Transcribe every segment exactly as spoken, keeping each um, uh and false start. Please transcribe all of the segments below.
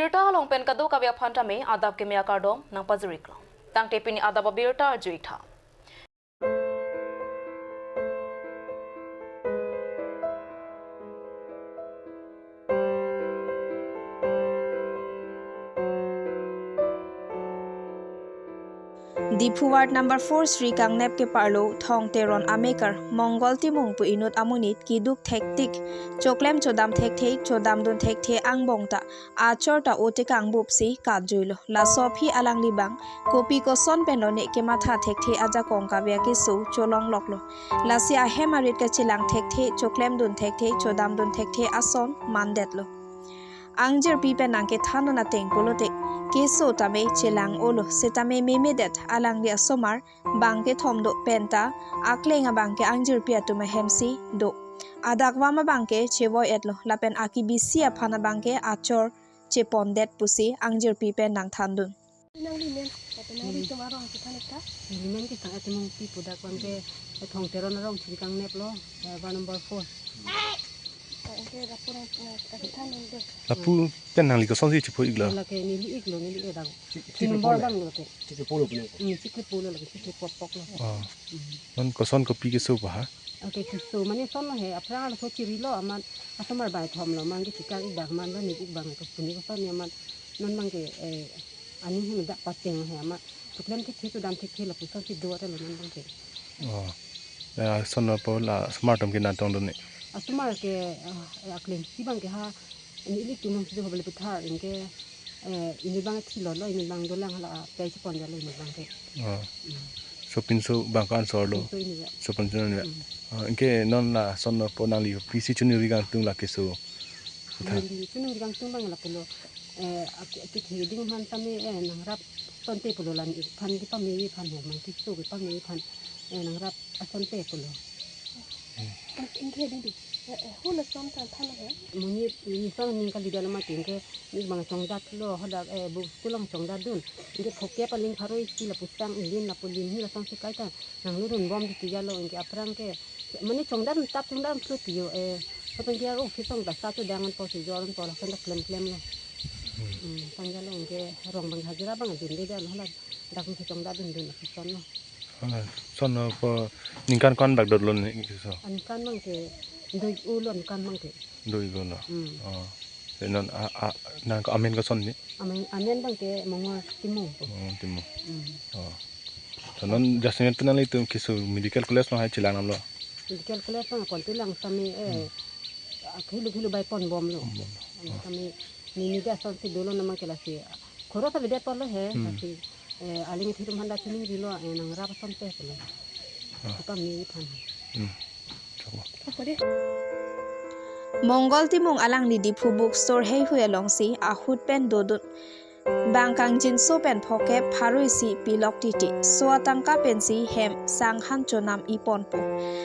Birta along pen kadokave aphan tame adap keme akardom nangpajir-iklo. Tangte pini adap abirta arju-ik tha. Diphu Ward number four Sri Kangnep keparlo Thong Teron amekar Mongol Timung pu inut amonit keduk thektik, choklem chodam thekthe, chodamdun thekthe angbong ta achor ta otekang bupsi katjuilo. Laso aphi alangli abang kopi koson pen lone kematha thekthe ajakong kave akeso cholongloklo. Lasi ahem arit kachelang thekthe, choklemdun thekthe, chodamdun thekthe ason mandetlo. Angjirpi pen nangkethandun ateng pulote keso tame chelang-olo, setame memedet alangli asomar bangkethom do penta akleng abangke angjirpi atum ahemsi do. Adakvam abangke chevoi-etlo, lapen akibisi aphan abangke achor chepondet pusi angjirpi pen nangthandun. Nangli men, nangli tum arong chethan-ik tha. Neli men ke Sang Timung pi pu, dak abangke Thong Teron arong Sri Kangnep lo, eh, ward number four. Ah, anke lapu nang, nang, nang chethan nang do. Lapu pen nangli kosonsi chepho-iklo? Lake neli iklo, neli e dak. Chik, chik Timung bor pulo. Bang lo ke. Chik pulo pulo. Hmm, chik pulo lake, chik pok pok lo. Oh. Hmm. Non koson kopi keso pa ha? Anke keso mane son lo he, aphrang laso chirilo amat asomar bai thom lo, man ke chikang-ik dak man, bang ik bang ke puni koson ya man. Non abangke, eh, aning hem dak pateng he amat. Choklem thekthe, chodam thekthe lapuson si do ata lo non abangke. Oh. Ya, son lo po la asomar atum ke nangtongdun ne? Asomar ke, ah, aklengsi abangke ha, ini ilitum si do habel puthar, anke, eh, ini abang thilolo, ini abang dolang hala, ah, pei chepon jalo ini abangke. Oh. Hmm. Sopinso abang ko-ansor lo. Pinso ini ya. Sopinso ini ya. Hmm. Ah, anke non lason lo po nangli pisi choningri kangtung la keso? Tha. Neli choningri kangtung abang lapulo. Eh, ak-, akethe ding aphan tame, eh, nangrap asonte pulo, la nephan kepame aphan he, man keso kepame aphan, eh, nangrap asonte pulo. Hmm. Anke didi, eh, eh, hula son kan than he. Monit, ni son ning kali dalam ating ke, ni abang chongdatlo, hadak, eh, bu, school along chongdatdun. Anke phokep aling pharo isi lapu sang ilin lapu lim hi lason si kaita nangludun bom di tijalo, anke aphrang ke mane chongdat tap chongdat plut yo, eh, hopen dia ro kisong da sa tu dangan po si joran po lason dak klem klem lo. Hmm. Hmm, sang jalo anke rong abang hajira abang dun de jalo hala dak si chongdatdundun lapuson lo. Ah, son lo po ningkan ko-an bak dotlo ne keso? Aningkan abangke do-ik-o lo, aningkan abangke. Do-ik-o lo. Hmm. Oh. Te non a, a, nang amen koson ne? Amen, amen abangke Mongol Timung. Mongol Timung. Hmm. Oh. Te non jasemet pen nanglitum keso medical college along hai chelang damlo? Medical college along apon chelang tame, eh, hmm, ah, kilu kilu bai pon bomlo. Pon bomlo. Tame nini dak asonsi dolo namang ke lasi. Khoro sabi det ponlo he, hmm, lasi, eh, aling thirum handa chiningrilo, eh, nangrap asonte pulo. Ah. Kepame aphan. Hmm. Choklo. Mongol Timung alangli Diphu book store heihui alongsi ahut pen dodun. Bang kangjinso pen phokep pharo isi pilok titi. So atangka pensi hem sang han chonam-i ponpo.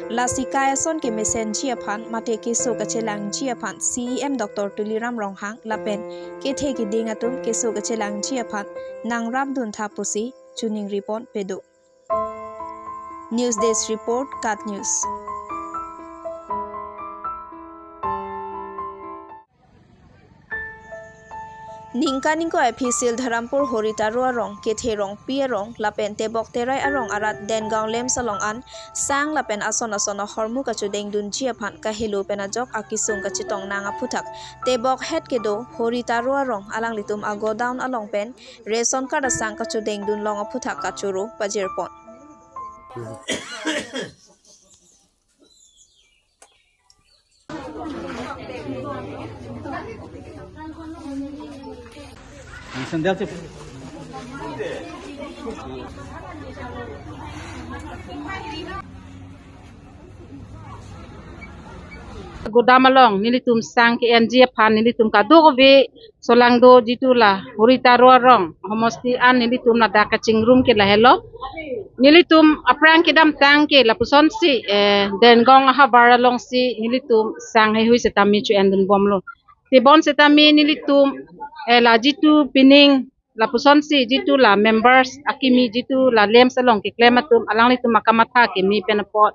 Lasi kai ason kemesenji aphan mate keso kachelangji aphan C E M Doctor Tuliram Ronghang lapen kethe keding atum keso kachelangji aphan nangrapdun tha pusi choningri pon pedo. News Desk Report, KAT News. Ningkan ingkoi aphi Sildharampur Hori Taro arong, Kethe Rongpi arong, lapen Tebok Terai arong arat Dengaon LAMPS along an sang lapen ason ason ahormu kachodengdunji aphan kahelo pen ajok akesung kachetong nang aphuthak Tebok het kedo Hori Taro arong alanglitum agodown along pen ration card asang kachodengdun long aphuthak kachoro pajirpon. Godown along nelitum sang ke-enji aphan nelitum kadokave solangdo jitu la Hori Taro arong homosti an nelitum ladak kachingrum ke lahelo. Nelitum aphrang kedamtang ke lapusonsi, eh, Dengaon ahavar alongsi nelitum sang heihui setame cho-endun bomlo. Tebon setame nelitum, eh, la jitu pining lapusonsi jitu la members akimi jitu la LAMPS along keklem atum alanglitum akamatha keme pen apot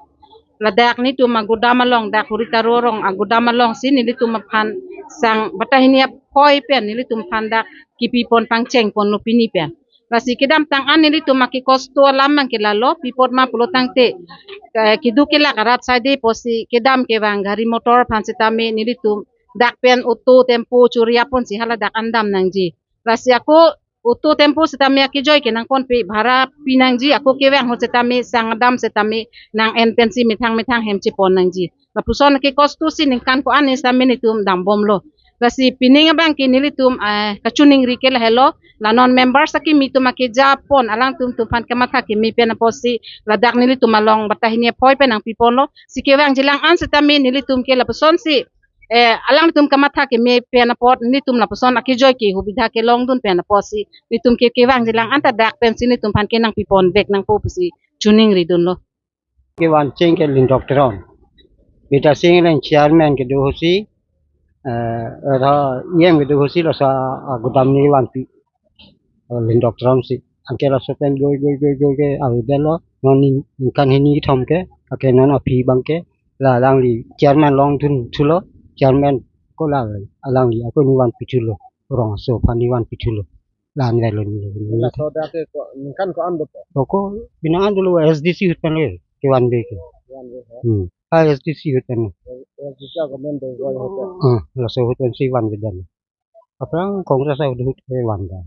Ladak nelitum agodam along, dak Hori Taro arong agodam alongsi nelitum aphan sang batta hini aphoi pen nelitum aphan dak kipipon pangchengponlo pini pen. Lasi kedamtang an nelitum akikosto alam abangke lalo, pi apot ma pulotangte, eh, keduk kelak arat saide pusi kedam kevang gari motor aphan setame nelitum dak pen auto, tempo chori aponsi haladak an dam nangji. Lasi ako auto, tempo setame akejoi ke nangponpe, bhara pi nangji, ako kevang ahut setame sang adam setame nang-en pensi methang methang hem chepon nangji. Lapuson akikosto si ningkan ko-an setame nelitum dambomlo. Lasi pining abangke nelitum, eh, kachiningri ke lahelo, la non members akimi atum akejapon alangtum atum aphan kamatha keme pen apotsi ladak nelitum along batta hini aphoi pen nangpiponlo. Si kevangjilang an setame nelitum ke lapusonsi, eh, alangtum kamatha keme pen apot nelitum lapuson akejoi ke hubidha kelongdun pen apotsi nelitum ke kevangjilang anta dak pensi nelitum aphan ke nangpipon vek nangpo pusi chiningridunlo. Kevan cheng ke Lindok Teron. Bidya Sing Engleng chairman kedo ahutsi, eh, ra E M kedo ahutsi laso agodam neli vanpi. Eh, Lindok Teron si. Anke laso pen goi goi goi goi ke avedetlo. Non ning-, ningkan hini kethom ke. Anke non aphi abangke la alangli chairman longdun thulo. Chairman ko la alangli ako neli vanpi thulo. Rong aso aphan neli vanpi thulo. La-an avelo neli. Laso dak ke ko, ningkan ko-an dopo? Ako bina an dolo S D C ahut pen le, kevanve ke. Vanve, ha? Hmm. Ah, S D C ahut pen. S D C ago men do goi ahut pen. Hmm, laso ahut pensi vanvedet. Aphrang Congress ahut ahut ke vandan.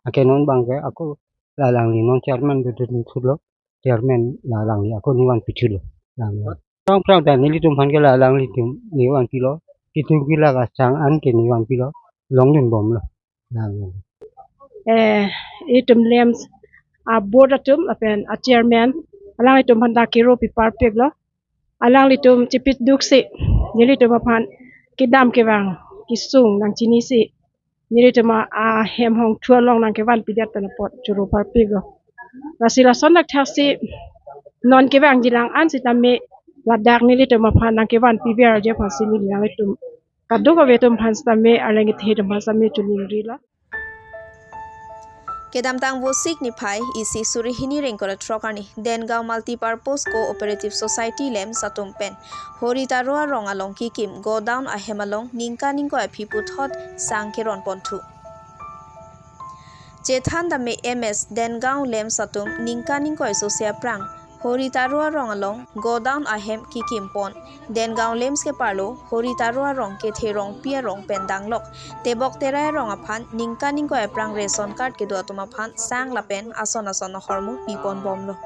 Anke non abangke ako la alangli non chairman dodun thulo. Chairman la alangli ako neli vanpi thulo. Aphrang aphrang ta nelitum aphan ke la alanglitum neli vanpilo. Keduk kelak asang an ke neli vanpilo. Longdunbomlo. Eh, itum LAMPS aboard atum lapen achairman alanglitum aphan ta kero piparpiklo. Alanglitum chepiduk si nelitum aphan kedam kevang kesung nangchinisi nelitum a, ahem hongthu along nangkevanpidet pen apot choro parpiklo. Lasi lason dak thaksi non kevangjilang an setame ladak nelitum aphan nangkevanpiverji aphansi neli nanglitum kadokave atum aphan setame arleng kethe atum aphan setame chiningrilo. Kedamtang Vosik niphai isi suri hini ingkoi ra throk arni Dengaon Multipurpose Cooperative Society LAMPS atum pen Hori Taro arong along kekim godown ahem along ningkan ingkoi aphi puthot sang keronponthu. Chethan tame M S Dengaon LAMPS atum ningkan ingkoi sose aphrang Hori Taro arong along godown ahem kekimpon. Dengaon LAMPS keparlo Hori Taro arong kethe rongpi arong pen danglok Tebok Terai arong aphan ningkan ingkoi aphrang ration card kedo atum aphan sang lapen ason ason ahormu piponbomlo.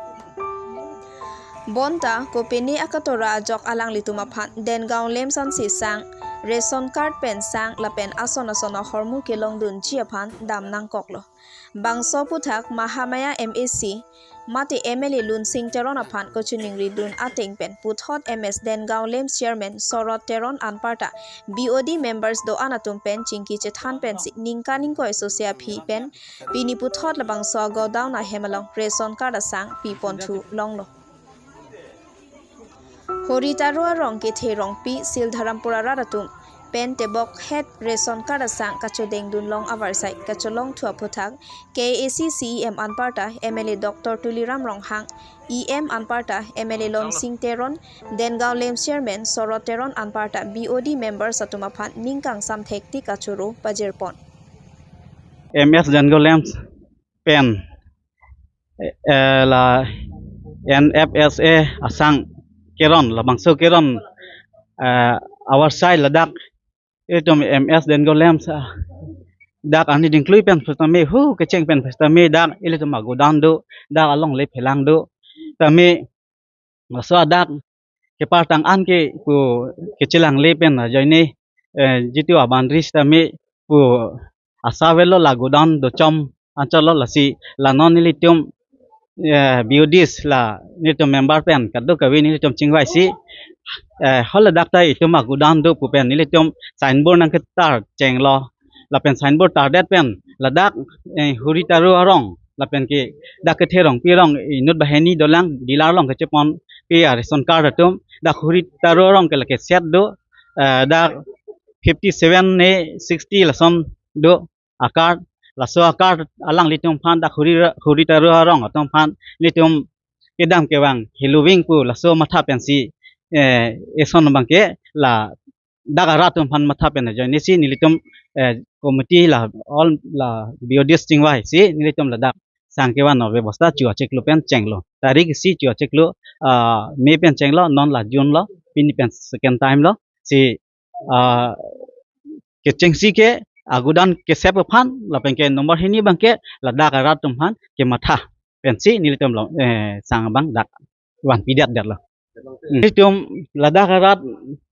Bonta kopine akatora ajok alanglitum aphan Dengaon LAMPS ansi sang, ration card pen sang lapen ason ason ahormu kelongdunji aphan dam nangkoklo. Bangso aputhak Mahamaya M A C mate M L A Lunsing Teron aphan kachiningridun ateng pen puthot M S Dengaon LAMPS chairman Sorot Teron anparta B O D members do-an atum pen chingki chethan pensi ningkan ingkoi sose aphi pen pini puthot labangso godown ahem along ration card asang piponthu longlo. Hori Taro arong kethe rongpi Sildharampur arat atum pen Tebok het ration card asang kachodengdun long avarsai kacholongthu aputhak K A A C C E M anparta M L A Doctor Tuliram Ronghang, E M anparta M L A Lunsing Teron, Dengaon LAMPS chairman Sorot Teron anparta B O D members atum aphan ning kangsam thektik kachoro pajirpon. M S Dengaon LAMPS pen, eh, la N F S A asang keron, labangso keron, eh, avarsai ladak itum M S Dengaon LAMPS, ah, dak arni dingklui pen pusitame, hu kecheng pen pusitame dak ilitum agodown do, dak alongle phelang do. Tame laso adak kepartang an ke pu kechelangle pen ajoine, eh, jitu abandri sitame pu asa avelo, la godown dochom anchotlo. Lasi la non nelitum, eh, B O Ds la nelitum member pen kadokave nelitum chingvaisi, eh, hol ladak ta itum agodown do pu pen nelitum signboard nangketar chenglo. Lapen signboard tardet pen ladak, eh, Hori Taro arong lapen ke dak kethe rongpi arong inut banghini dolang, dealer along kecheponpi a-ration card atum, dak Hori Taro arong ke lake set do, eh, dak fifty seven ne sixty lason do a-card. Laso a-card alanglitum aphan dak Hori, Hori Taro arong atum aphan nelitum kedam kevang heloving pu laso matha pensi eh, eson abangke ladak arat atum aphan matha pen ajoine si nelitum, eh, committee la all la B O Ds chingvaisi nelitum ladak sang kevan abebosta chu achiklo pen chenglo. Tarik isi chu achiklo, ah, May pen chenglo, non la June lo, pini pen second time lo. Si, ah, kechengsi ke agudan kesep aphan lapen ke number hini abangke ladak arat atum aphan kematha pensi nelitum lo, eh, sang abang dak vanpidet detlo. Nelitum ladak arat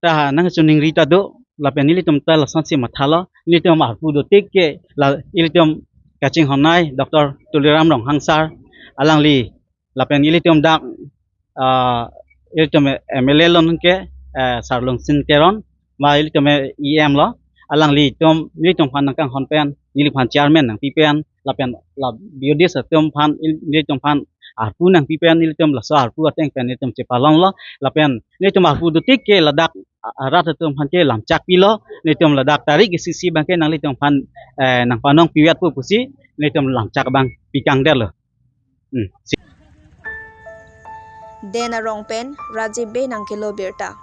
ta nangchiningri ta do lapen nelitum ta lasonsi mathalo, nelitum arpu dotik ke la ilitum kachinghon nei Doctor Tuliram Ronghang sir, alangli lapen ilitum dak, ah, ilitum M L A lo non ke, eh, Sir Lungsing Teron, ma ilitum E M lo, alanglitum nelitum aphan nangkanghon pen, neliphan chairman nangpi pen, lapen la B O Ds atum aphan, il-, nelitum aphan arpu nangpi pen, nelitum laso arpu ateng pen nelitum chepalonglo, lapen nelitum arpu dotik ke ladak a-, arat atum aphan ke lamchak pilo, nelitum ladak tarik isi isi abangke nanglitum aphan, eh, nangpanong pivetpo pusi nelitum lamchak abang pikangdetlo. Hmm. Den Arong pen Rajiv Bey nangkelo birta.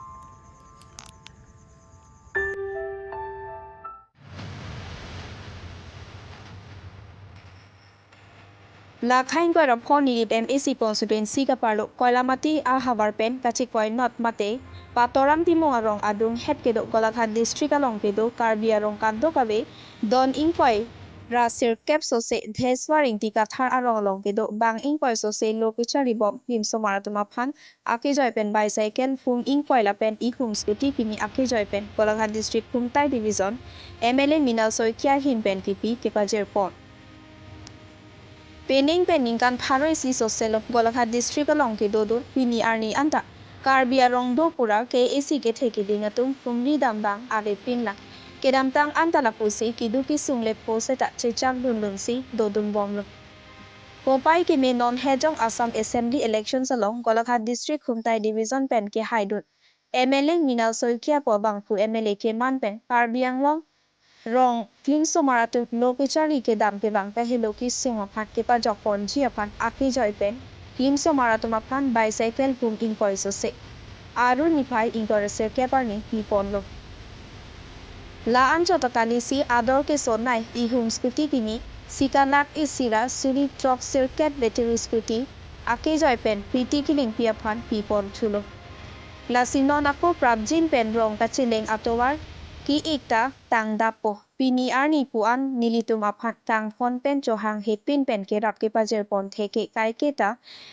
La khain koi raphon nilip M A C constituency kaparlo Koilamati ahavar pen kachikoi not mate Patoram Timung arong adung het kedo Golaghat district along kedo Karbi arong kado kave don ingkoi ra sirkep sose Dheswar Ingti Kathar arong along kedo bang ingkoi sose lo kecharli bom limsomar atum aphan akejoi pen bicycle hum ingkoi lapen ihum scooty kimi akejoi pen Golaghat district Khumtai division M L A Minal Saikia ahin pen kipi kepajir pon. Penang pen ningkan pharo isi soselo Golaghat district along kedodun pini arni anta Karbi arong do pura K A C kethe keding atum humri dambang ave pinlang. Kedamtang anta lapusi keduk kesung lepo seta chechak dundunsi dodun bomlo. Kopai keme non hejong Assam Assembly elections along Golaghat district Khumtai division pen kehaidun M L A Minal Saikia pu abangphu M L A keman pen Karbi Anglong rong limsomar atum lo kecharli kedam kevang kahelo kesung aphan kepajok ponji aphan akejoi pen limsomar atum aphan bicycle hum ingkoi sose Aru niphai ingkoi ra sirkep arni pi ponlo. La anchot akalisi ador kesonei ihum scooty kimi sika lakh isi ra suri throk sirkep battery scooty akejoi pen Priti Killingpi aphan pi pon thulo. Lasi non ako prapjin pen rong kacheleng atovar ki-ik ta tangdappo. Pini arni pu-an nelitum aphan tangphon pen chohang hepin pen kerap kepajir pon theke kaike ta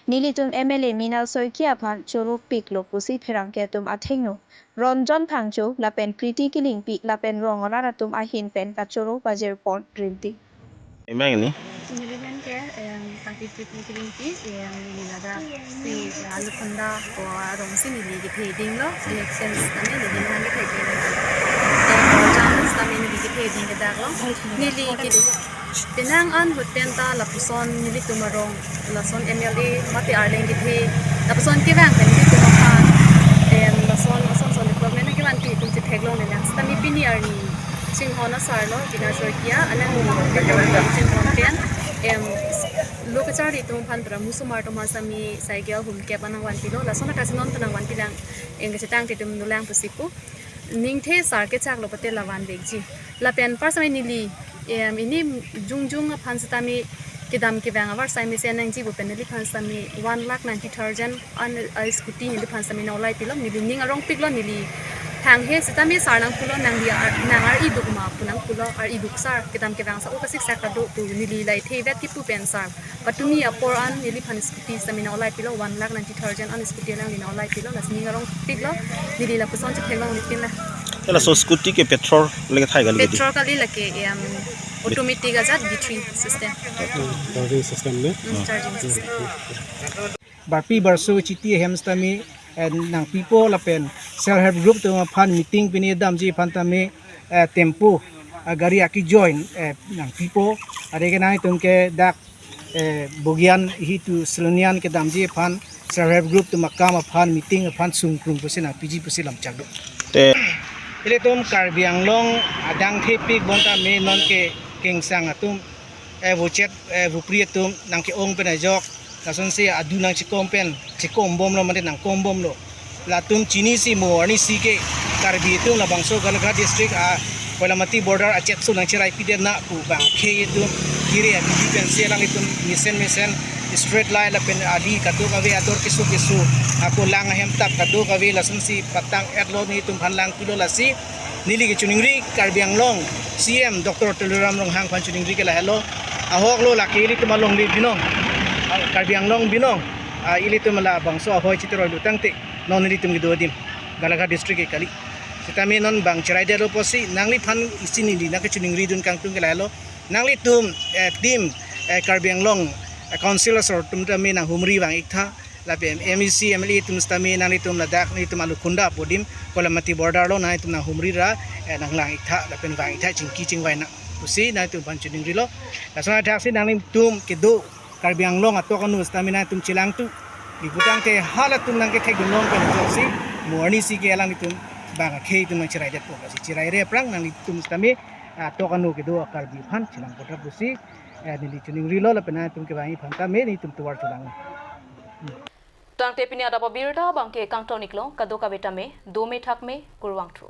nelitum M L A Minal Saikia aphan choro piklo pusi pherangke atum athengno Ronjon Phangcho lapen Priti Killingpi lapen rong arat atum ahin pen kachoro pajir pon rinti. Emang ini? Nelimen ke, em, Tangki Priti Killingpi, em, neli ladak si, eh, Alukhonda ko arong si neli kethe dinglo, election kami neli nang kethe ding. Em, chance kami neli kethe ding kedaklo. Neli ke, penang an hoten ta lapuson nelitum arong, lason M L A mate arleng kethe, lapuson kevang pen nelitum aphan, em, lason, lason son development kevang ke itum chetheklongle lang. Sitame pini arni chinghon asarlo, Bina Saikia, alang chinghon pen, em, lo kecharli atum aphan para musomar atum aphan sitame cycle hum kep an nangvanpilo, lason akasi non pen nangvanpilang, em, kachetang te atum dolang pusi pu. Ningthe sar kechaklo pute la vanvekji. Lapen par sitame neli, em, ini jongjong aphan sitame kedam kevang avarsai mesen nangji pu pen neliphan sitame one lakh ninety thousand an, a scooty neliphan sitame nang-olai pilo, neli ning arong piklo, neli thanghe sitame sar nangpulo, nangli ar, nang ar-iduk ma pu nangpulo, ar-iduk sar, kedam kevang sa o kasik sak kado pu neli la ithe vet kipu pen sar patumi apor an neliphan scooty sitame nang-olai pilo, one lakh ninety thousand an scooty alangli nang-olai pilo, lasi ning arong piklo, neli lapuson chetheklongle pinla. Laso scooty ke petrol le kethai kali kedi? Petrol kali lake, em, automatic ajat battery system. Hmm, charging system ne? Hmm, charging system. Barpi barso chiti ahem sitame, eh, nangpipo lapen self help group atum aphan meeting pini damji aphan tame, eh, tempo, eh, gari akejoi, eh, nangpipo, are ke nangtum ke dak, eh, bogian hitu selonian kedamji aphan self help group atum akam aphan meeting aphan sungkrung pusi nangpiji pusi lamchak do. Te. Ilitum Karbi Anglong adang thepik bonta me non ke kengsang atum, eh, vochet, eh, vopri atum nangke-ong pen ajok, lasonsi adu nangchikom pen, chikom bomlo mate nangkom bomlo. Latum chinisi mo arnisi ke Karbi atum labangso Golaghat district a Koilamati border achetso nangchiraipidet na pu bang akhei atum kiri a B J P pensi alanglitum mesen mesen street light lapen ali kadokave ador keso keso ako lang ahem tap kadokave lasonsi patang-etlo, nelitum aphan langpilo. Lasi neli kachiningri Karbi Anglong C M Doctor Tuliram Ronghang aphan chiningri ke lahelo. Ahoklo, lake ilitum alongle binong, Karbi Anglong binong, ah, ilitum labangso ahoi chiteroilo tangte non ilitum kedo adim Golaghat district ke kali. Sitame non bang chiraidetlo pusi nangliphan isi neli nangkachiningridun kangtung ke lahelo. Nanglitum, eh, team, eh, Karbi Anglong, eh, council asor atum tame nanghumri vang-iktha. Lapen M A C, M L A atum sitame nanglitum ladak nelitum Alukhunda pu adim Koilamati border lo, nanglitum nanghumri ra, eh, nanglang-iktha lapen vang-iktha, chingki chingvai nang pusi nanglitum aphan chiningrilo. Lason athaksi nanglitum kedo Karbi Anglong atok anu sitame nanglitum chelangthu. Di putangte halatum nangkethekdunlong pen ajoksi mo arnisi ke alanglitum bang akhei atum nangchiraidetpo. Lasi chiraire aphrang nanglitum sitame atok anu kedo Karbi aphan chelangpo tha pusi, eh, neli chiningrilo lapen nanglitum kevang-i aphan tame nelitum tovar chelang. Tangte pini adap abirta abangke kangton-iklo, kadokave tame dome thakme, kurvangthu.